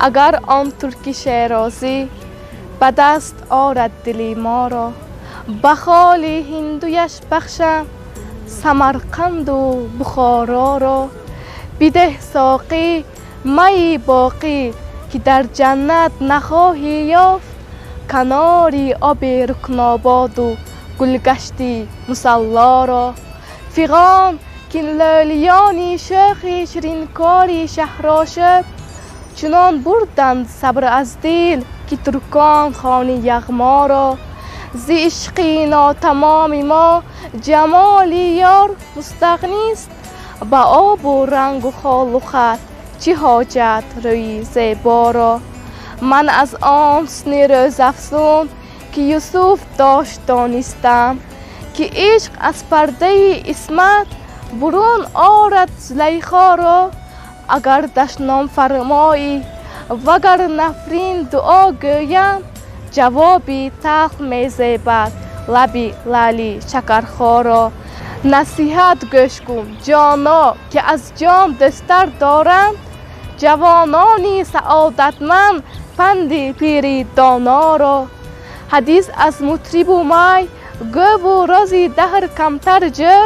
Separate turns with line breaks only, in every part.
Агар он турки шерозӣ ба даст орад дили моро, ба холи ҳиндуяш бахшам Самарқанду Бухороро. Бидеҳ, соқӣ, майи боқӣ, ки дар ҷаннат нахоҳӣ ёфт канори оби Рукнободу гулгашти Мусаллоро. Фиғон кин, лӯлиёни шӯхи ширинкори шаҳрошӯб, чунон бурданд сабр аз дил, ки туркон хони яғморо. Зи ишқи нотамоми мо ҷамоли ёр мустағнист, ба обу рангу холу хат чӣ ҳоҷат рӯи зеборо? Ман аз он ҳусни рӯзафзун, ки Юсуф дошт, донистам, ки ишқ аз пардаи исмат бурун орад Зулайхоро. Агар дашном фармоӣ, вагар нафрин дуо гӯям, ҷавоби талх мезебад лаби лаъли шакархоро. Насиҳат гӯш кун, ҷоно, ки аз ҷон дӯсттар доранд ҷавонони саодатманд панди пири доноро. Ҳадис аз мутрибу май гӯву рози даҳр камтар ҷӯ,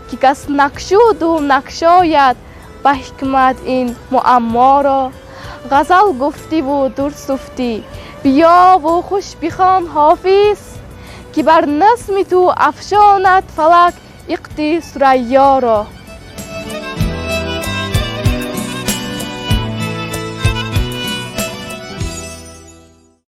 ки кас накшуду накшояд ба ҳикмат ин муамморо. Ғазал гуфтиву дур суфтӣ, биёву хуш бихон, Ҳофиз, ки бар назми ту афшонад фалак иқди Сурайёро.